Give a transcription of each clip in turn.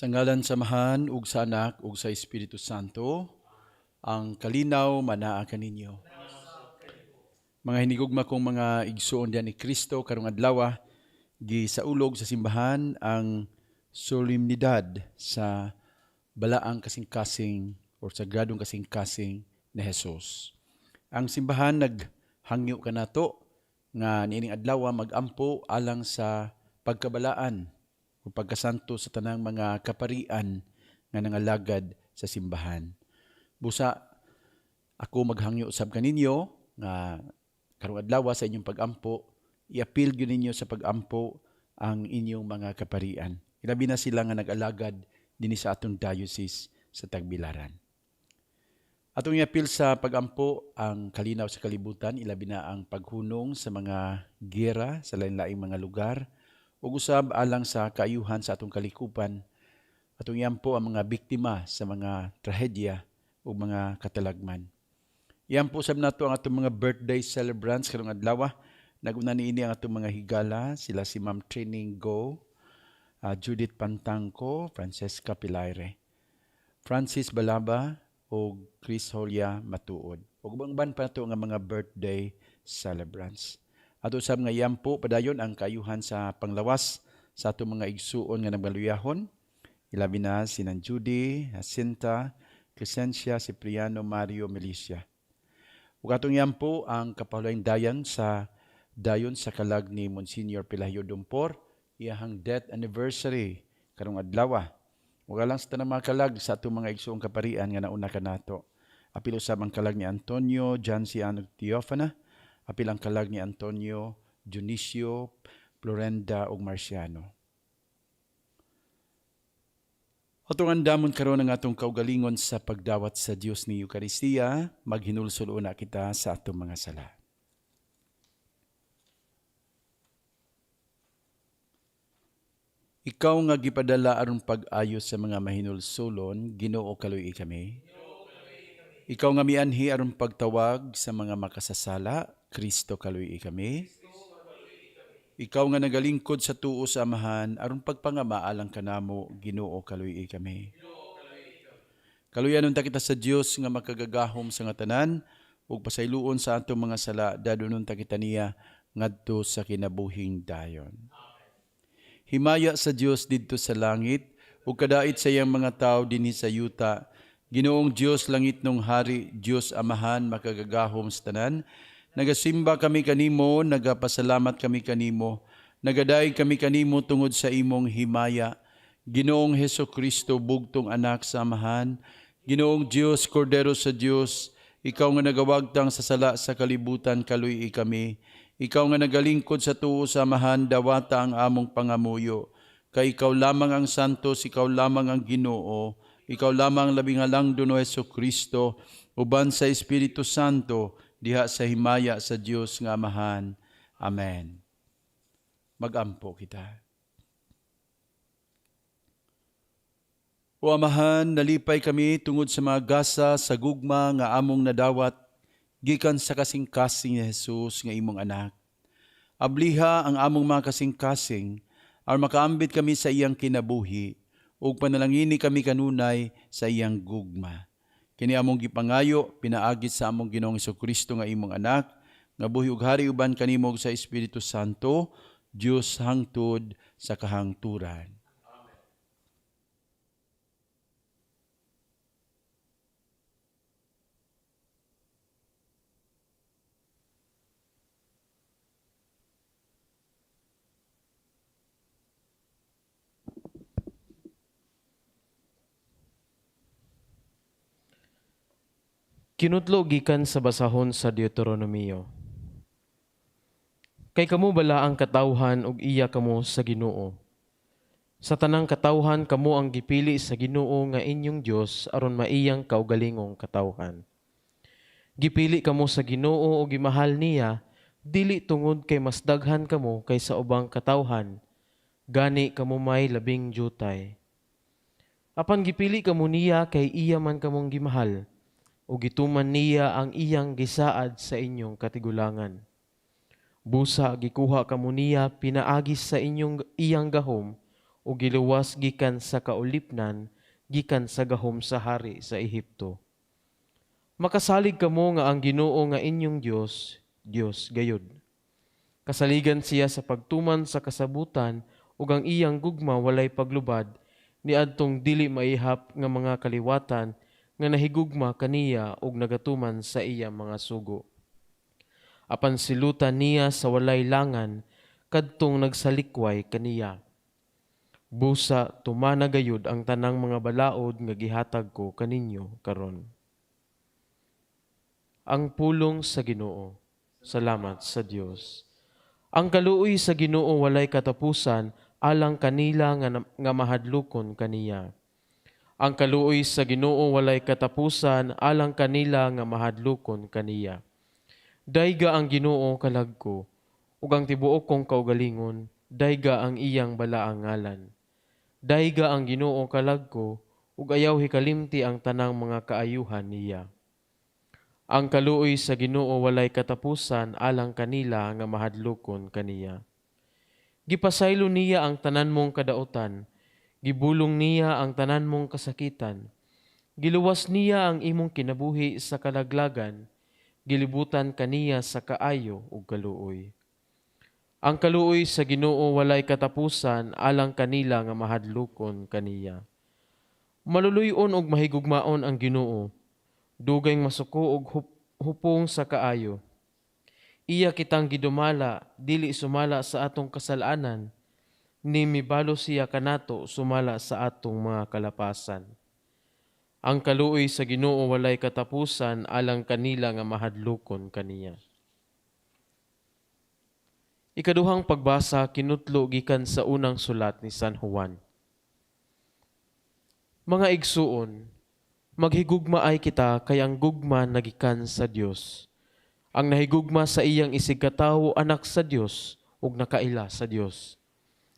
Sa ngalan sa Amahan ug sa Anak ug sa Espiritu Santo, ang kalinaw manaa kaninyo. Mga hinigugma kong mga igsuon diyan ni Kristo, karong adlaw gisaulog sa simbahan ang solemnidad sa balaang kasing-kasing o sagradong kasing-kasing ni Jesus. Ang simbahan naghangyo kanato nga niining adlaw magampo alang sa pagkabalaan o pagkasanto sa tanang mga kaparian nga nangalagad sa simbahan. Busa ako maghangyo usab kaninyo nga karong adlaw sa inyong pagampo, iapil gyud ninyo sa pagampo ang inyong mga kaparian. Ilabi na sila nga nag-alagad dinhi sa atong diocese sa Tagbilaran. Atong iapil sa pagampo ang kalinaw sa kalibutan, ilabi na ang paghunong sa mga gera sa lain-laing mga lugar, ug usab alang sa kaayuhan sa atong kalikupan. Atong iampo ang mga biktima sa mga trahedya ug mga katalagman. Iampo usab nato ang atong mga birthday celebrants karong adlaw. Naguna niini ang atong mga higala, sila si Ma'am Trining Go, Judith Pantangco, Francesca Pilaire, Francis Balaba ug Chris Holia Matuod. Ug ubang-uban pa nato nga mga birthday celebrants. Ato usab nga iampo padayon ang kaayuhan sa panglawas sa atong mga igsuon nga nagbaluyahon. Ilabi na si Nan Judy, Jacinta, Crescencia, Cipriano, Mario, Melicia. Ug atong iampo ang kapahulayng dayan sa dayon sa kalag ni Monsignor Pelagio Dumpor, iyahang death anniversary karong adlaw. Ug alang sa tanang mga kalag sa atong mga igsuong kaparian nga nauna kanato. Apil usab ang kalag ni Antonio Janciano Teofana, apil ang kalag ni Antonio Dionisio Florenda ug Marciano. Atong andamon karon ang atong kaugalingon sa pagdawat sa Dios ni Eucharistia, maghinulsol una kita sa atong mga sala. Ikaw nga gipadala aron pag-ayo sa mga mahinulsulon, Ginoo kaluoyi kami. Ikaw nga mianhi aron pagtawag sa mga makasasala, Kristo kaluoyi kami. Ikaw nga nagalingkod sa tuo sa Amahan aron pagpangama alang kanamo, Ginoo kaluoyi kami. Kaluyan unta kita sa Dios nga makagagahom sa nga tanan ug pasayloon sa atong mga sala, dadonon ta kita niya ngadto sa kinabuhing dayon. Himaya sa Dios didto sa langit ug kadait sa iyang mga tawo dinhi sa yuta. Ginoong Dios langit nung hari, Dios Amahan makagagahom sa tanan. Nagasimba kami kanimo, nagapasalamat kami kanimo, nagadaig kami kanimo tungod sa imong himaya. Ginoong Hesus Kristo, bugtong anak sa Amahan, Ginoong Dios, Kordero sa Dios, ikaw nga nagawagtang sa sala sa kalibutan, kaluy-i kami. Ikaw nga nagalingkod sa tuo sa Amahan, dawata ang among pangamuyo. Kay ikaw lamang ang santos, ikaw lamang ang Ginoo, ikaw lamang ang labing halangdon o Hesus Kristo, uban sa Espiritu Santo, diha sa himaya sa Dios nga Amahan. Amen. Magampo kita. O Amahan, nalipay kami tungod sa mga gasa sa gugma nga among nadawat gikan sa kasing-kasing ni Jesus nga imong anak. Abliha ang among mga kasing-kasing aron makaambit kami sa iyang kinabuhi ug panalangini kami kanunay sa iyang gugma. Kini among gipangayo pinaagi sa among Ginoong Hesukristo nga imong anak, nga buhi ug hari uban kanimo sa Espiritu Santo, Dios hangtod sa kahangturan. Kinutlo gikan sa basahon sa Deuteronomio. Kay kamo bala ang katawhan ug iya kamo sa Ginoo. Sa tanang katawhan kamo ang gipili sa Ginoo nga inyong Dios aron maiyang kaugalingong katawhan. Gipili kamo sa Ginoo ug gimahal niya dili tungod kay mas daghan kamo kaysa ubang katawhan, gani kamo may labing jutay. Apan gipili kamo niya kay iya man kamong gimahal, ug gituman niya ang iyang gisaad sa inyong katigulangan. Busa gikuha kamo niya pinaagi sa inyong iyang gahom ug giluwas gikan sa kaulipnan, gikan sa gahom sa hari sa Ehipto. Makasalig kamo nga ang Ginoo nga inyong Dios, Dios gayud. Kasaligan siya sa pagtuman sa kasabutan ug ang iyang gugma walay paglubad niadtong dili maihap nga mga kaliwatan nga nahigugma kaniya ug nagatuman sa iya mga sugo. Apan silutan niya sa walay langan kadtong nagsalikway kaniya. Busa tumana gayud ang tanang mga balaod nga gihatag ko kaninyo karon. Ang pulong sa Ginoo. Salamat sa Dios. Ang kaluoy sa Ginoo walay katapusan alang kanila nga mahadlokon kaniya. Ang kaluoy sa Ginoo walay katapusan alang kanila nga mahadlokon kaniya. Dayga ang Ginoo kalag ko, ug ang tibuok kong kaugalingon, dayga ang iyang balaang ngalan. Dayga ang Ginoo kalag ko, ug ayaw hikalimti ang tanang mga kaayuhan niya. Ang kaluoy sa Ginoo walay katapusan alang kanila nga mahadlokon kaniya. Gipasaylo niya ang tanan mong kadautan, gibulong niya ang tanan mong kasakitan. Giluwas niya ang imong kinabuhi sa kalaglagan, gilibutan kaniya sa kaayo ug kaluoy. Ang kaluoy sa Ginoo walay katapusan alang kanila nga mahadlokon kaniya. Maluluy-on ug mahigugmaon ang Ginoo, dugay masuko og hupong sa kaayo. Iya kitang gidumala, dili sumala sa atong kasalanan, ni mibalo siya kanato sumala sa atong mga kalapasan. Ang kaluoy sa Ginoo walay katapusan alang kanila nga mahadlokon kaniya. Ikaduhang pagbasa kinutlo gikan sa unang sulat ni San Juan. Mga igsuon, maghigugma ay kita kay ang gugma nagikan sa Dios. Ang nahigugma sa iyang isigkatawo anak sa Dios ug nakaila sa Dios.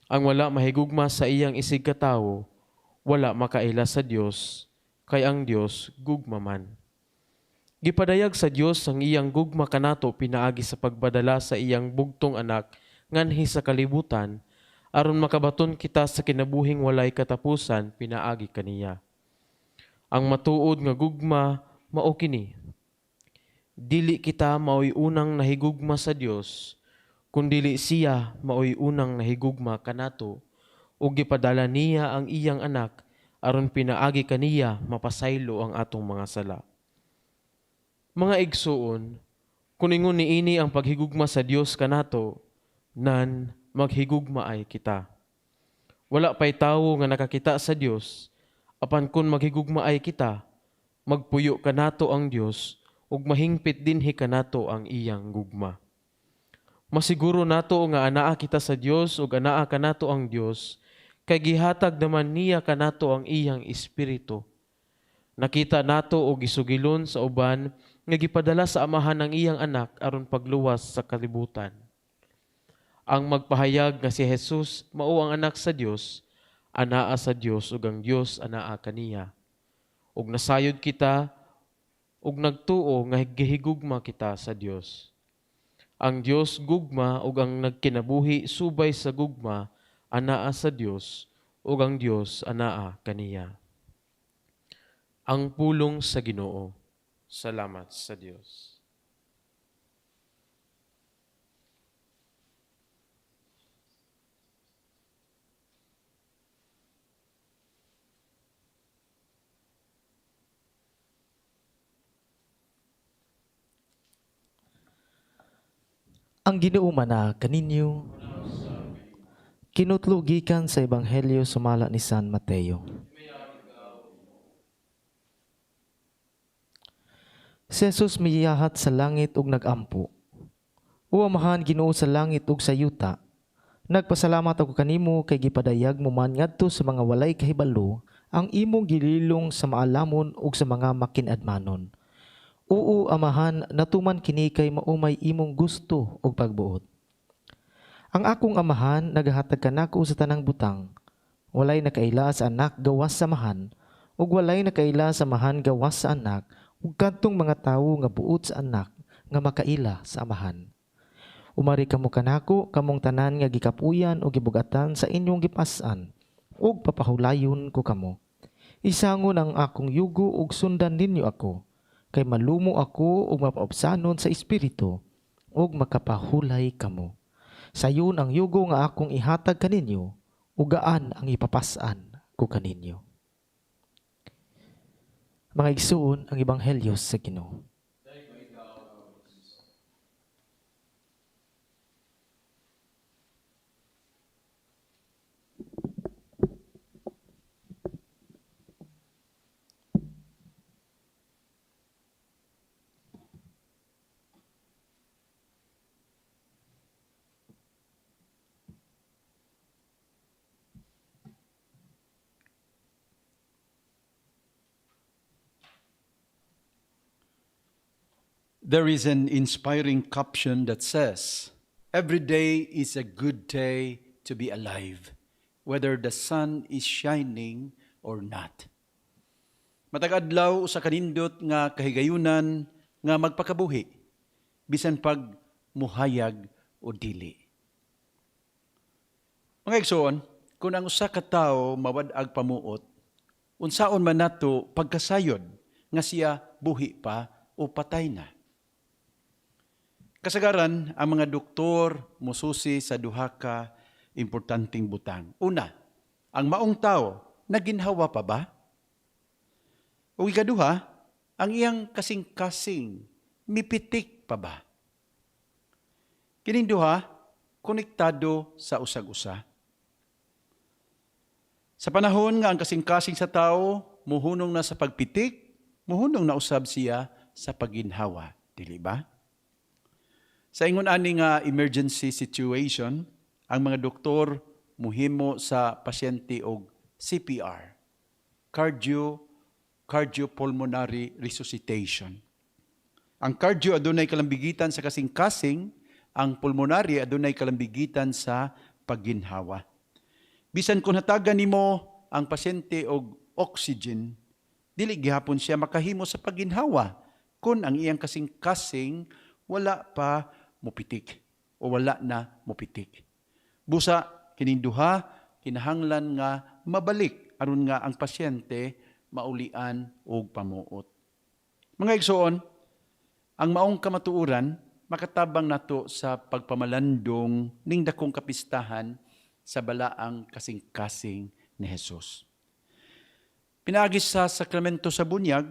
Ang wala mahigugma sa iyang isigkatawo wala makaila sa Dios, kay ang Dios gugma man. Gipadayag sa Dios ang iyang gugma kanato pinaagi sa pagbadala sa iyang bugtong anak nganhi sa kalibutan aron makabaton kita sa kinabuhing walay katapusan pinaagi kaniya. Ang matuod nga gugma mao kini. Dili kita maoy unang nahigugma sa Dios, kundili siya maoy unang nahigugma kanato ug gipadala niya ang iyang anak aron pinaagi kaniya mapasaylo ang atong mga sala. Mga igsuon, kun ingon niini ang paghigugma sa Dios kanato, nan maghigugma ay kita. Wala pay tawo nga nakakita sa Dios, apan kun maghigugma ay kita, magpuyo kanato ang Dios ug mahingpit dinhi kanato ang iyang gugma. Masiguro nato nga anaa kita sa Dios ug anaa kanato ang Dios, kay gihatag naman niya kanato ang iyang espiritu. Nakita nato og gisugilon sa uban nga gipadala sa amahan ang iyang anak aron pagluwas sa kalibutan. Ang magpahayag nga si Jesus mao ang anak sa Dios, anaa sa Dios ug ang Dios anaa kaniya. Ug nasayod kita ug nagtuo nga gihigugma kita sa Dios. Ang Dios gugma ug ang nagkinabuhi subay sa gugma anaa sa Dios ug ang Dios anaa kaniya. Ang pulong sa Ginoo. Salamat sa Dios. Ang Ginoo mana kaninyo. Kinutlo gikan sa Ebanghelyo sumala ni San Mateo. Si Jesus miyahat sa langit ug nagampo. O Amahan Ginoo sa langit ug sa yuta, nagpasalamat ako kanimo kay gipadayag mo man ngadto sa mga walay kahibalo ang imong gililong sa maalamon ug sa mga makinadmanon. Oo, Amahan, natuman kini kay maumay imong gusto ug pagbuot. Ang akong Amahan nagahatag kanako sa tanang butang. Walay nakaila sa anak gawas sa amahan, ug walay nakaila sa amahan gawas sa anak, ug kadtong mga tawo nga buot sa anak nga makaila sa amahan. Umari kamo kanako, kamong tanan nga gikapuyan o gibugatan sa inyong gipas-an. ug papahulayon ko kamo. Isangon ang akong yugo ug sundan ninyo ako, kay malumo ako ug mapaubsanon sa espiritu, ug makapahulay kamo. Sayon ang yugo nga akong ihatag kaninyo, ug gaan ang ipapas-an ko kaninyo. Mga igsuon, ang Ebanghelyo sa Ginoo. There is an inspiring caption that says, "Every day is a good day to be alive, whether the sun is shining or not." Matag adlaw usa ka nindot nga kahigayunan nga magpakabuhi, bisan pag muhayag o dili. Mga igsoon, kung ang usa ka tawo mawad-ag pamuot, unsaon man nato pagkasayod nga siya buhi pa o patay na? Kasagaran, ang mga doktor mususi sa duha ka importanteng butang. Una, ang maong tao naginhawa pa ba? O ikaduha, ang iyang kasing-kasing mipitik pa ba? Kining duha, konektado sa usag-usa. Sa panahon nga ang kasing-kasing sa tao muhunong na sa pagpitik, muhunong na usab siya sa pagginhawa, dili ba? Sa ingon ani nga emergency situation, ang mga doktor muhimo sa pasyente og CPR, cardiopulmonary resuscitation. Ang cardio adunay kalambigitan sa kasing-kasing, ang pulmonary adunay kalambigitan sa pagginhawa. Bisan kung hatagan nimo ang pasyente og oxygen, dili gihapon siya makahimo sa pagginhawa kung ang iyang kasing-kasing wala pa mupitik o wala na mupitik. Busa kining duha kinahanglan nga mabalik aron nga ang pasyente maulian og pamuot. Mga igsoon, ang maong kamatuoran makatabang nato sa pagpamalandong ning dakong kapistahan sa balaang kasing-kasing ni Jesus. Pinaagi sa sakramento sa bunyag,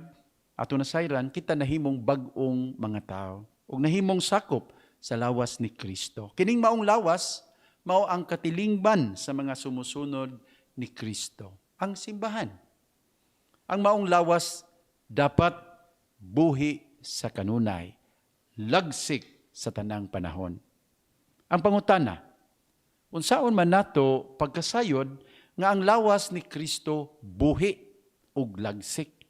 ato nasayran, kita nahimong bag-ong mga tao ug nahimong sakop sa lawas ni Kristo. Kining maong lawas, mao ang katilingban sa mga sumusunod ni Kristo, ang simbahan. Ang maong lawas dapat buhi sa kanunay, lagsik sa tanang panahon. Ang pangutana, unsaon man nato pagkasayod nga ang lawas ni Kristo buhi ug lagsik?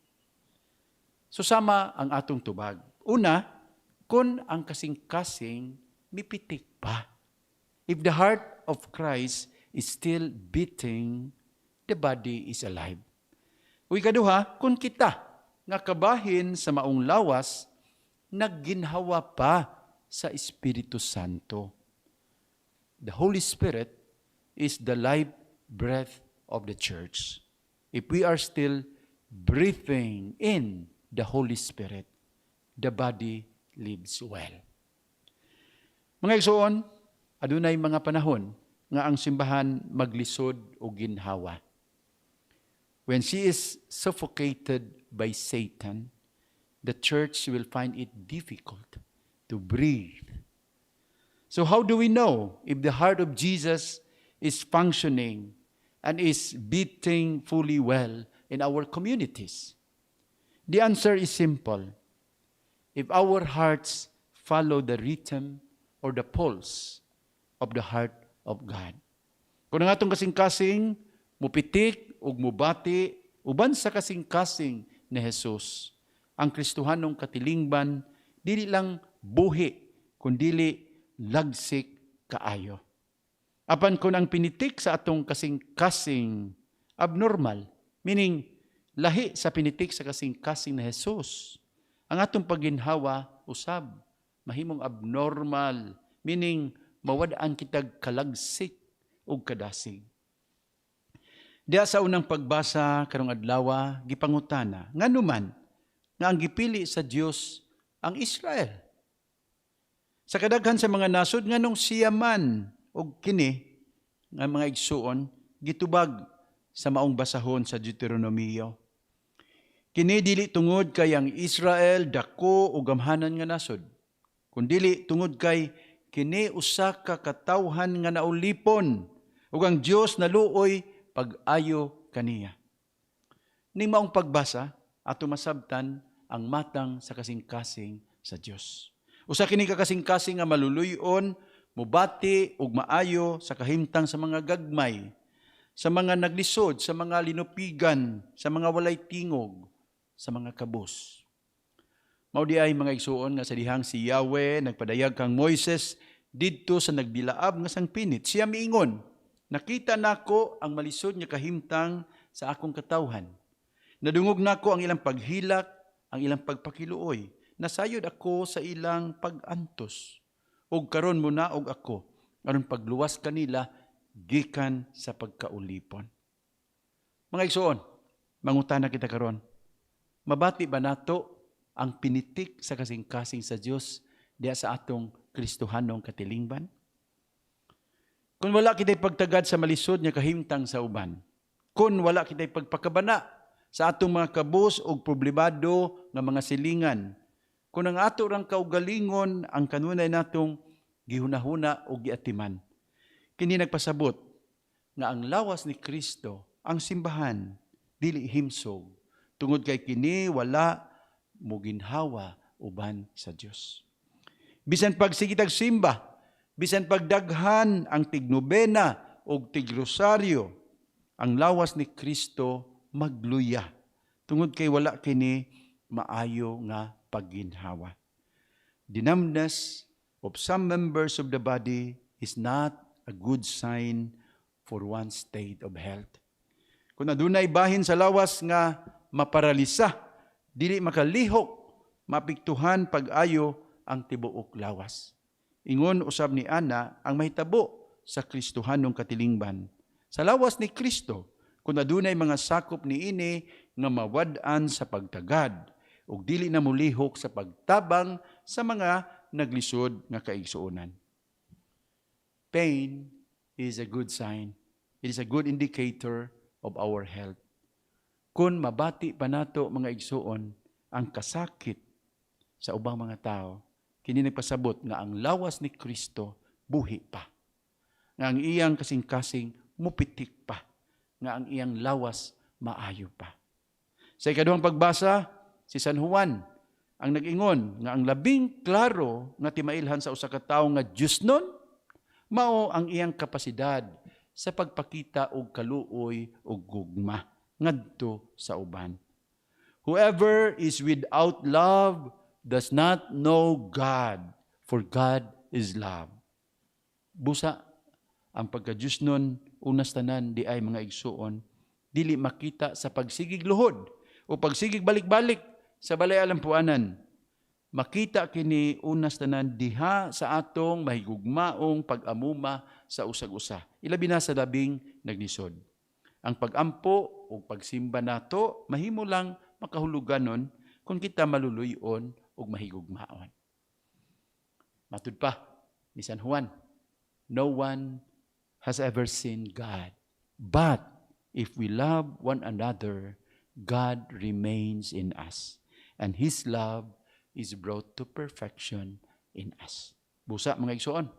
Susama ang atong tubag. Una, kung ang kasing-kasing mipitik pa. If the heart of Christ is still beating, the body is alive. Uy kaduha, kung kita nga kabahin sa maong lawas, nagginhawa pa sa Espiritu Santo. The Holy Spirit is the life breath of the church. If we are still breathing in the Holy Spirit, the body lives well. Mga igsoon, adunay mga panahon nga ang simbahan maglisod og ginhawa. When she is suffocated by Satan, the church will find it difficult to breathe. So how do we know if the heart of Jesus is functioning and is beating fully well in our communities? The answer is simple. If our hearts follow the rhythm or the pulse of the heart of God. Kung ang atong kasing-kasing, mupitik ug mubati uban sa kasing-kasing ni Jesus, ang Kristohanong katilingban dili lang buhi, kundili lagsik kaayo. Apan kung ang pinitik sa atong kasing-kasing abnormal, meaning lahi sa pinitik sa kasing-kasing ni Jesus, ang atong pagginhawa usab mahimong abnormal, meaning mawad-an kitag kalagsik ug kadasig. Diya sa unang pagbasa karong adlaw, gipangutana ngano man nga ang gipili sa Dios ang Israel. Sa kadaghan sa mga nasod, nganong siya man? Og kini nga mga igsuon gitubag sa maong basahon sa Deuteronomio. Kini dili tungod kay ang Israel dako o gamhanan nga nasod, kundili tungod kay kini usa ka katawhan nga naulipon ug ang Dios naluoy pag-ayo kaniya. Ning maong pagbasa, ato masabtan ang matang sa kasing-kasing sa Dios. Usa kini ka kasing-kasing nga maluluy-on, mubati ug maayo sa kahimtang sa mga gagmay, sa mga naglisod, sa mga linupigan, sa mga walay tingog, sa mga kabus. Mao di ay, mga igsuon, nga sa dihang si Yahweh nagpadayag kang Moises didto sa nagbilaab nga sangpinit, siya miingon, "Nakita nako ang malisod nga kahimtang sa akong katawhan. Nadungog nako ang ilang paghilak, ang ilang pagpakiluoy. Nasayod ako sa ilang pag-antos. Ug karon munaog ako aron pagluwas kanila gikan sa pagkaulipon." Mga igsuon, mangutana kita karon. Mabati ba nato ang pinitik sa kasing-kasing sa Dios diha sa atong Kristohanong katilingban? Kung wala kita'y pagtagad sa malisod nga kahimtang sa uban, kung wala kita'y pagpakabana sa atong mga kabus o problemado nga mga silingan, kung ang ato rang kaugalingon ang kanunay natong gihunahuna o giatiman, kini nagpasabot nga ang lawas ni Kristo, ang simbahan, dili himsog, tungod kay kini wala muginhawa uban sa Dios. Bisan pagsigitag simba, bisan pagdaghan ang tignobena o tigrosaryo, ang lawas ni Kristo magluya, tungod kay wala kini maayo nga pagginhawa. The numbness of some members of the body is not a good sign for one's state of health. Kung adunay bahin sa lawas nga maparalisa, dili makalihok, mapiktuhan pag-ayo ang tibuok lawas. Ingon usab ni Ana ang mahitabo sa Kristohanong katilingban. Sa lawas ni Kristo, kung adunay mga sakop niini nga mawad-an sa pagtagad ug dili na molihok sa pagtabang sa mga naglisod nga kaigsuonan. Pain is a good sign. It is a good indicator of our health. Kung mabati pa nato, mga igsuon, ang kasakit sa ubang mga tao, kini nagpasabot nga ang lawas ni Kristo buhi pa. Nga ang iyang kasing-kasing mupitik pa. Nga ang iyang lawas maayo pa. Sa ikaduhang pagbasa, si San Juan ang nag-ingon nga ang labing klaro nga timailhan sa usa ka tawo nga Diyos nun, mao ang iyang kapasidad sa pagpakita og kaluoy og gugma ngadto sa uban. "Whoever is without love does not know God, for God is love." Busa, ang pagka-Diyos nun, unas tanan di ay, mga igsuon, dili makita sa pagsigig luhod o pagsigig balik-balik sa balay alampuanan. Makita kini unas tanan diha sa atong mahigugmaong pag-amuma sa usag-usa, ilabi na sa labing naglisod. Ang pagampo o pagsimba nato mahimo lang makahuluganon kung kita maluluyon ug mahigugmaon. Matud pa ni San Juan, "No one has ever seen God. But if we love one another, God remains in us, and His love is brought to perfection in us." Busa, mga igsoon,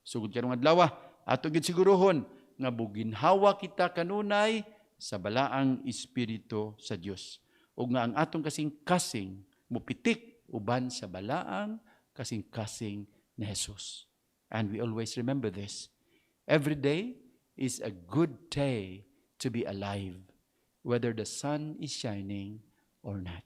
sugod karong adlaw, ato gid siguruhon nga buginhawa kita kanunay sa balaang Espiritu sa Dios, ug nga ang atong kasing-kasing mupitik uban sa balaang kasing-kasing ni Jesus. And we always remember this. Every day is a good day to be alive, whether the sun is shining or not.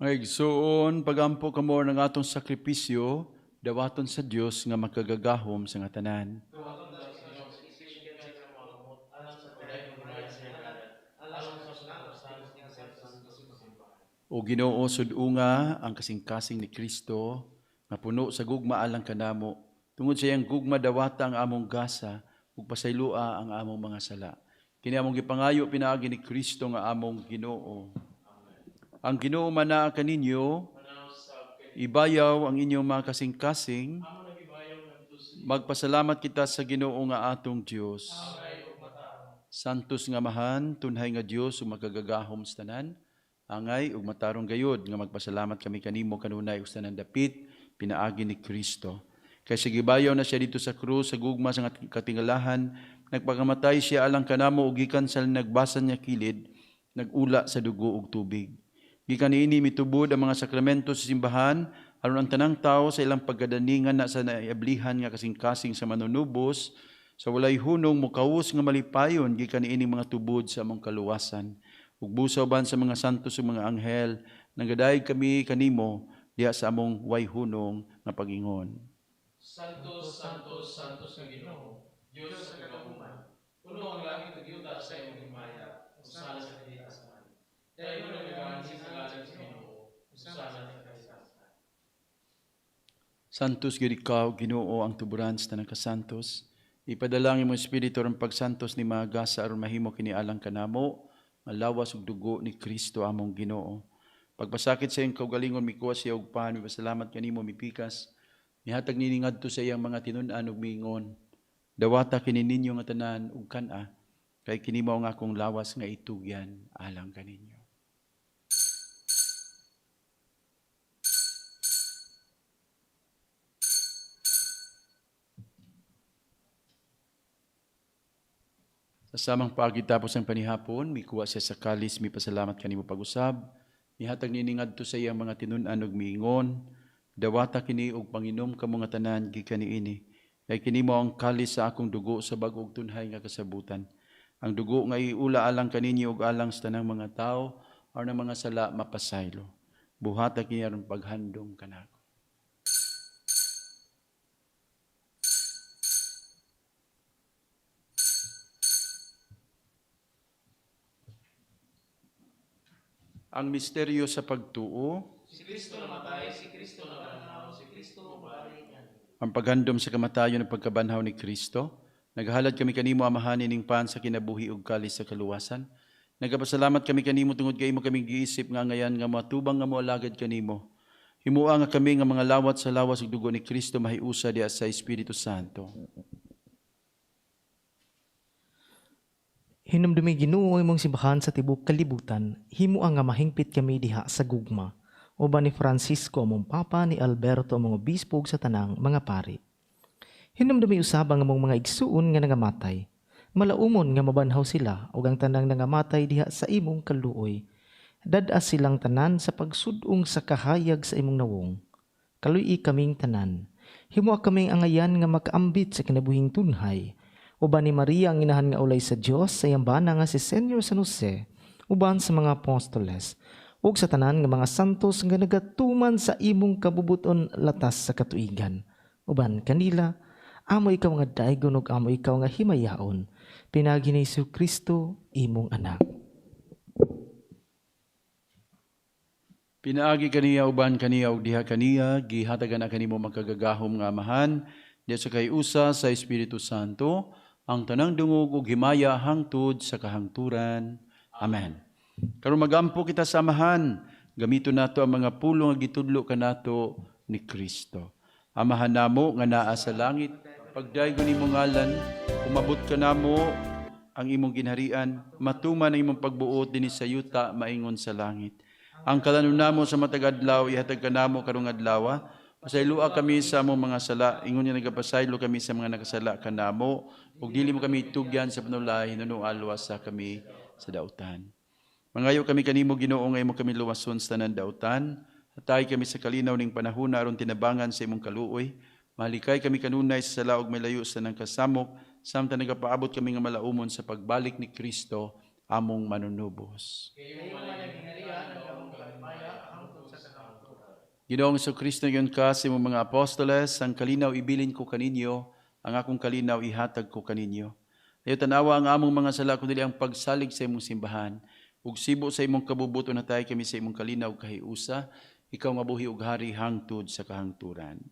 Mga igsoon, pagampo kamo ng atong sakripisyo, dawaton sa Dios nga makagagahom sa nga tanan. O Ginoo, sud-unga ang kasing-kasing ni Kristo nga puno sa gugma alang kanamo. Tungod sa iyang gugma dawata ang among gasa ug pasayloa ang among mga sala. Kini among gipangayo pinaagi ni Kristo nga among Ginoo. Ang Ginoo manaa kaninyo, ibayaw ang inyong mga kasing-kasing. Magpasalamat kita sa Ginoo nga atong Dios. Santos nga Amahan, tunhay nga Dios ug makagagahom sa tanan, angay ug matarong gayod nga magpasalamat kami kanimo kanunay ug sa tanan dapit pinaagi ni Kristo. Kay sa gibayaw na siya dito sa krus sa gugma sa katingalahan, nagpakamatay siya alang kanamo ug gikan sa nagbasan niya kilid, nagula sa dugo ug tubig. Gikan niini mitubod ang mga sakramento sa simbahan aron ang tanang tawo sa ilang pagkadaningan na sa naiablihan nga kasing-kasing sa manunubos sa walay hunong mukawos nga malipayon gikan niini mga tubod sa among kaluwasan. Ug busaw ban sa mga santos ug mga anghel, nagadayeg kami kanimo diha sa among way hunong nga pag-ingon. Santos, Santos, Santos nga Ginoo, Dios sa kagahuman. Puno ang langit ug yuta sa imong himaya, usana sa kahitasan. Dayon ang nagaanhi sa ngalan sa Ginoo, usana sa kahitasan. Santos gyud ikaw, Ginoo, ang tuburan sa tanang kasantos. Ipadala ang imong espiritu aron pagsantos ni mga gasa aron mahimo kini alang kanamo, nga lawas ug dugo ni Kristo among Ginoo. Pagpasakit sa iyang kaugalingon, mikuha siya og pan, mipasalamat kanimo, mipikas. Mihatag nini ngadto sa iyang mga tinun-an ug miingon, dawata kini ninyo nga tanan ug kan-a, kay kini mao ang akong lawas nga itugyan alang kaninyo. Sa samang paagi tapos ang panihapon, mikuha siya sa kalis, mipasalamat kanimo pag-usab, mihatag nini ngadto sa iyang mga tinun-an ug miingon, dawata kini og panginom kamo nga tanan gikan niini, kay kini mao ang kalis sa akong dugo sa bag-ong tunhay nga kasabutan. Ang dugo nga iula alang kaninyo ug alang sa tanang mga tawo aron ang mga sala mapasaylo. Buhata kini aron paghandom kanako. Ang misteryo sa pagtuo. Si Kristo namatay, si Kristo nabanhaw, si Kristo mobalik. Ang paghandom sa kamatayon ug pagkabanhaw ni Kristo. Naghalad kami kanimo, Amahan, ining pan sa kinabuhi ug kalis sa kaluwasan. Nagapasalamat kami kanimo tungod kay imo kaming giisip nga ngayan nga matubang nga moalagad kanimo. Himua nga kami nga mga lawat sa lawas ug dugo ni Kristo mahiusa diha sa Espiritu Santo. Hinumdumi Ginoo imong simbahan sa tibuok kalibutan, himua nga mahingpit kami diha sa gugma. Uban ni Francisco among Papa, ni Alberto among obispo ug sa tanang mga pari. Hinumdumi usab ang among mga igsuon nga nangamatay. Malaumon nga mabanhaw sila ug ang tanang nangamatay diha sa imong kaluoy. Dad-a silang tanan sa pagsud-ong sa kahayag sa imong nawong. Kaluy-i kaming tanan. Himua kaming angayan nga makaambit sa kinabuhing tunhay. Uban ni Maria ang inahan nga ulay sa Dios sa iyang bana nga si Senyor San Jose, uban sa mga apostoles, ug sa tanan nga mga santos nga nagatuman sa imong kabubuton latas sa katuigan. Uban kanila, amo ikaw nga daygon ug amo ikaw nga himayaon, pinaagi ni Hesus Kristo imong anak. Pinaagi kaniya uban kaniya ug diha kaniya, gihatagan na kanimo makagagahom nga Amahan, diha sa kay-usa sa Espiritu Santo, ang tanang dungog ug himaya hangtod sa kahangturan. Amen. Karon magampo kita sa Amahan, gamiton nato ang mga pulong nga gitudlo kanato ni Kristo. Amahan namo nga naa sa langit, pagdaygon imong ngalan, umabot kanamo ang imong ginharian, matuman ang imong pagbuot dinhi sa yuta maingon sa langit. Ang kalanon namo sa matag adlaw ihatag kanamo karong adlaw. Pasayloa kami sa among mga sala, ingon nga nagapasaylo kami sa mga nakasala kanamo, ug dili mo kami tugyan sa panulay, hinunoa luwasa kami sa dautan. Mangayo kami kanimo Ginoo nga imo kami luwason sa tanan dautan, hatay kami sa kalinaw ning panahona aron tinabangan sa imong kaluoy. Mahalikay kami kanunay sa sala ug milayo sa tanang kasamok, samtang nagapaabot kami nga malaumon sa pagbalik ni Kristo among manunubos. Ginoong Kristo, ingon ka sa imong mga apostoles, "Ang kalinaw ibilin ko kaninyo, ang akong kalinaw ihatag ko kaninyo." Ayaw tanawa ang among mga sala, kundi ang pagsalig sa imong simbahan. Ug sibo sa imong kabubuton, hatagi kami sa imong kalinaw kahiusa, ikaw nga buhi ug hari hangtod sa kahangturan.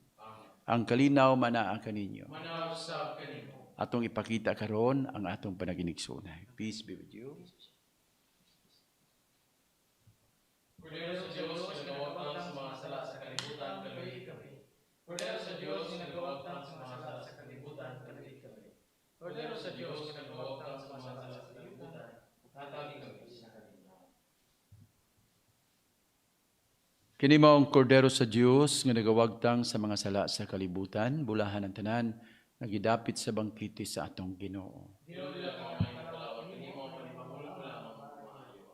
Ang kalinaw manaa kaninyo. Atong ipakita karon ang atong panaginigsunay. Peace be with you. Kordero sa Diyos nga nagawagtang sa mga sala sa kalibutan, kaluoyi kami. Kordero sa Diyos nga nagawagtang sa mga sala sa kalibutan, kaluoyi kami. Kordero sa Diyos nga nagawagtang sa mga sala sa kalibutan, hatagi kami sa kalinaw. Kini mao ang Kordero sa Dios nga nagawagtang sa mga sala sa kalibutan, bulahan ang tanan nga gidapit sa bangkete sa atong Ginoo. Ginoo, dili ako maayong ikalawat kanimo, apan ipahulog mo lamang ug maayo ako.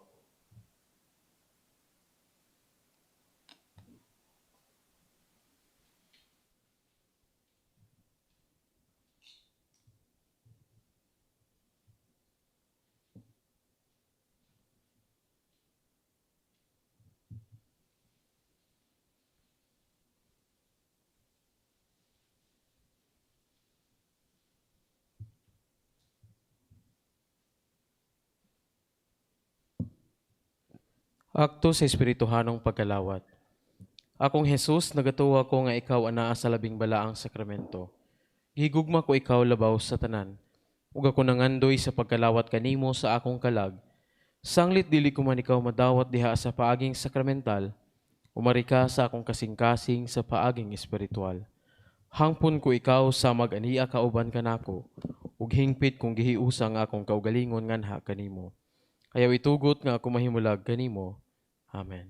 Akto sa Espirituhanong pagkalawat. Akong Jesus, nagatuo ko nga ikaw anaa sa labing balaang sakramento. Gihigugma ko ikaw labaw sa tanan. Ug ako nangandoy sa pagkalawat kanimo sa akong kalag. Sanglit dili ko man ikaw madawat diha sa paaging sakramental, umari ka sa akong kasing-kasing sa paaging espiritual. Hangpon ko ikaw sa mag-ania kauban kanako, ug hingpit kong gihiusa ang akong kaugalingon nganha kanimo. Ayaw itugot nga ako mahimulag kanimo. Amen.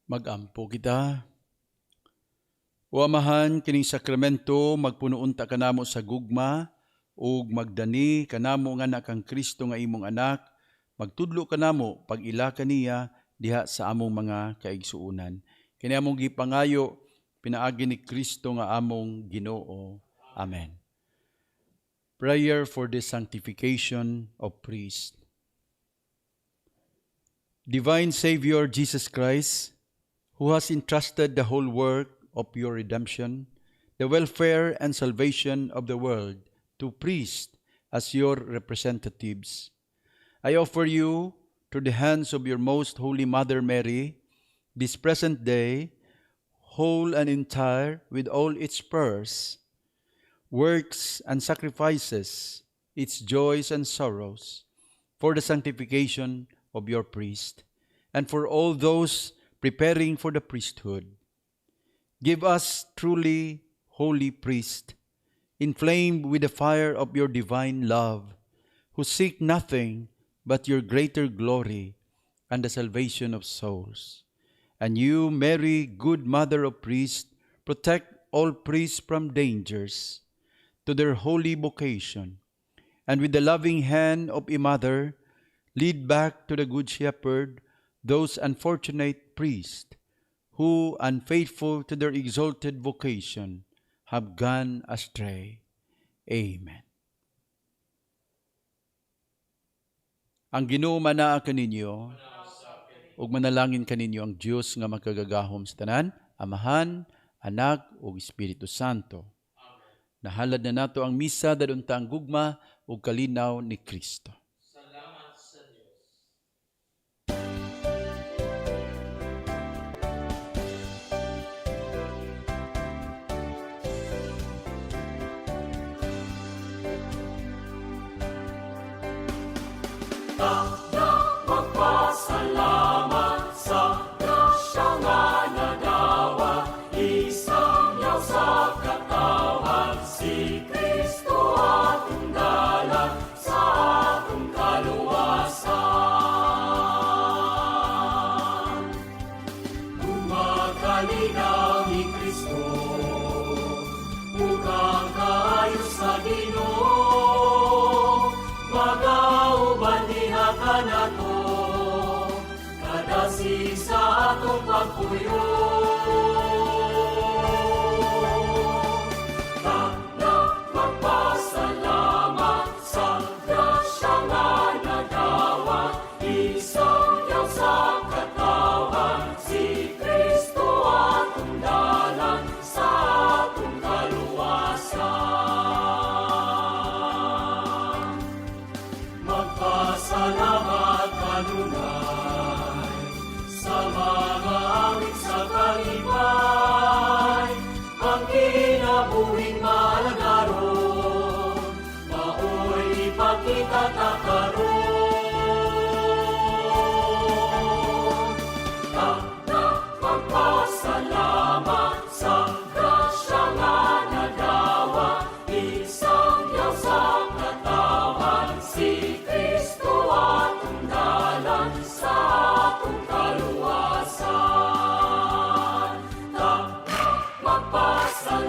Magampo kita. O Amahan, kining sakramento magpuno unta kanamo sa gugma ug magdani kanamo nga anak kang Kristo nga imong anak, magtudlo kanamo pag-ila kaniya diha sa among mga kaigsuonan. Kini among gipangayo pinaagi ni Kristo nga among Ginoo. Amen. Prayer for the sanctification of priests. Divine Savior Jesus Christ, who has entrusted the whole work of your redemption, the welfare and salvation of the world to priests as your representatives, I offer you, through the hands of your most holy Mother Mary, this present day, whole and entire, with all its prayers, works and sacrifices, its joys and sorrows, for the sanctification of your priest, and for all those preparing for the priesthood. Give us truly holy priests, inflamed with the fire of your divine love, who seek nothing but your greater glory and the salvation of souls. And you, Mary, good mother of priests, protect all priests from dangers to their holy vocation, and with the loving hand of a mother, lead back to the Good Shepherd those unfortunate priests who, unfaithful to their exalted vocation, have gone astray. Amen. Ang Ginoo manaa kaninyo, ug manalangin kaninyo ang Dios nga makagagahom sa tanan, Amahan, Anak, ug Espiritu Santo. Nahalad na nato ang misa, dad-on ta ang gugma ug kalinaw ni Kristo. Salamat sa Dios. Magpasalamat sa grasya nga nadawa, Isangyaw sa katawhan, si Kristo atong dalan, sa atong Sa Ginoo, magauban diha kanato, kadasig sa atong pagpuyo. Ta magpasalamat sa grasya nga nadawat, isangyaw sa katawhan, si Kristo atong dalan sa atong kaluwasan. Magpasalamat kanunay sa mga awit sa kalipay, ang kinabuhing maalagaron, mao'y ipakita ta karon. Ta magpasalamat sa grasya nga nadawat, isangyaw sa katawhan, si Kristo atong dalan sa atong kaluwasan. Ta magpasalamat.